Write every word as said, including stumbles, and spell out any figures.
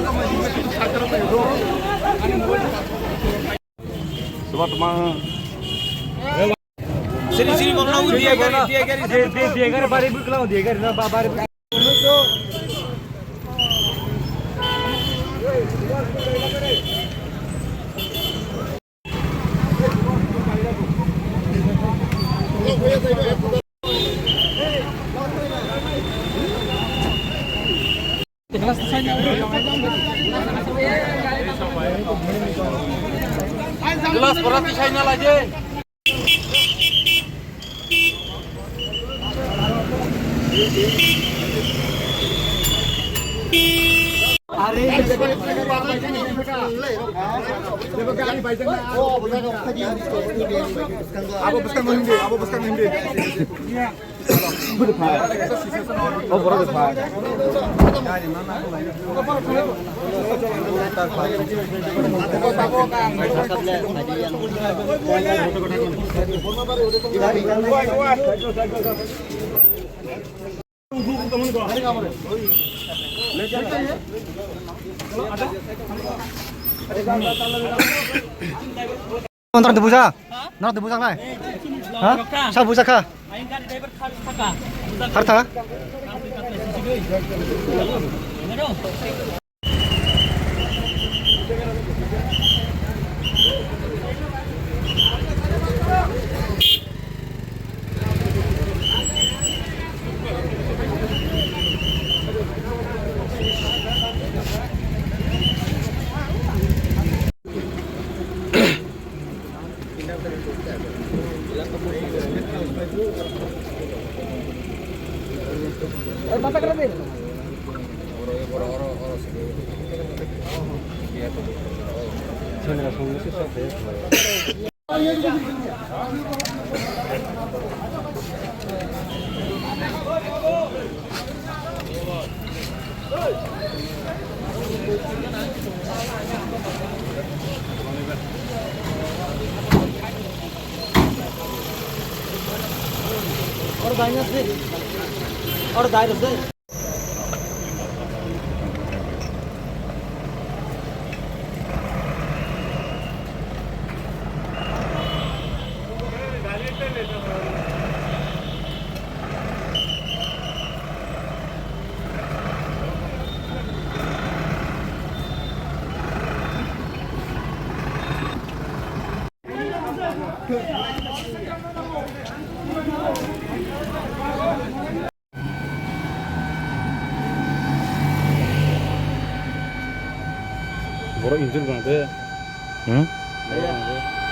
Sri Sri Bhagwan diya gari, diya gari. Diya, diya, diya gari, bari bukla diya gari na, ba-, bari bukla. Glass pura tisai na laje. Abo bwskang no himdi, abo bwskang no himdi. Norok de bujak? Norok de bujak nai? Ha? Sa bujak kha? Thar tha? Oro dai na se. Oro dai na se. Borok injil bang de. Hmm? Borok bang de.